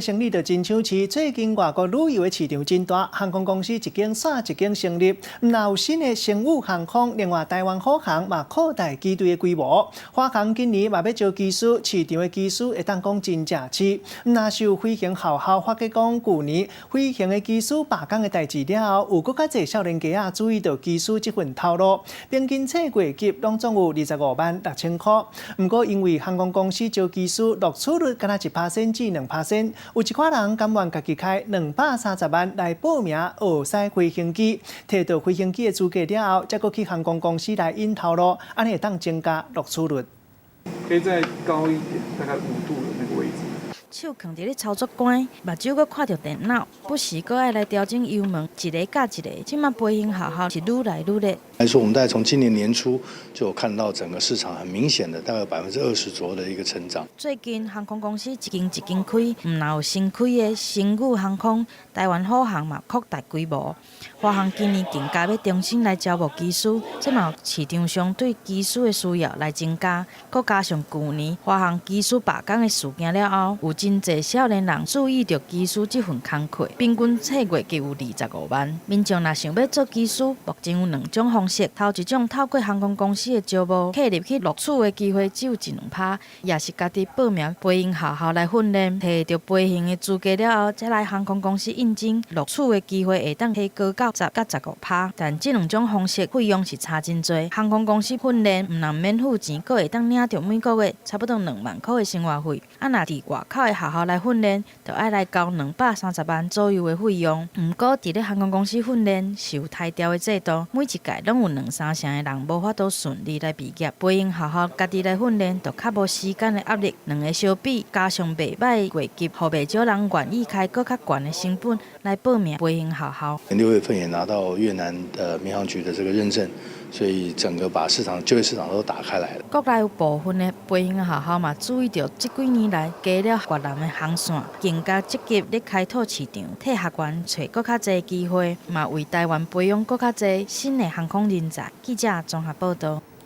生理就真搶市，最近外國旅遊的市場真大，航空公司一間煞一間成立，毋但有新的星宇航空，另外台灣虎航嘛擴大機隊的規模。華航今年嘛欲招機師，市場的機師會當講真正市。毋但是有飛行學校發覺講，舊年飛行的機師罷工的代誌了後，有閣較濟少年家仔注意著機師這份頭路，平均冊月給攏總有25萬6千箍。毋過因為航空公司招機師錄取率干焦1%至2%。有一寡人甘願家己開230萬來報名學駛飛行機，提著飛行機的資格了後，才閣去航空公司來引頭路，按呢會當增加錄取率。可以再高一點，大概5度的那個位置。手囥佇咧操作桿，目睭閣看著電腦，不時閣愛來調整油門，一个佮一个。這馬飛行學校是愈來愈熱。來說，我們大概從今年年初就有看到整個市場很明顯的大概20%左右的一個成長。最近航空公司一間一間開，毋但有新開的星宇航空、台灣虎航嘛擴大規模。華航今年更加欲重新來招募機師，這嘛市場上對機師的需要來增加。閣加上舊年華航機師罷工的事件了後，有真濟少年人注意著機師這份工課，平均冊月給有25萬。民眾若想欲做機師，目前有兩種方式：頭一種透過航空公司的招募，客入去錄取的機會只有一兩趴；抑是家己報名飛行學校來訓練，提著飛行的資格了後，才來航空公司應徵，錄取的機會會當提高到10到15趴。但這兩種方式費用是差真濟。航空公司訓練毋但免付錢，閣會當領著每個月差不多2萬箍的生活費。啊，若佇外口的學校來訓練，就愛來交230萬左右的費用。毋過，佇咧航空公司訓練是有篩調的制度，每一屆攏有兩三成的人無法度順利來畢業。飛行學校家己來訓練，就較無時間的壓力。兩个相比，加上袂䆀月給，予袂少人願意開閣較懸的成本來報名飛行學校。 6月份也拿到越南的民航局的這個認證，所以整個把市場就業市場都打開來了。國內有部分的飛行學校嘛，注意著這幾年來加了越南的航線，更加積極咧開拓市場，替學員揣閣較濟機會，嘛為台灣培養閣較濟新的航空人才。記者綜合報導。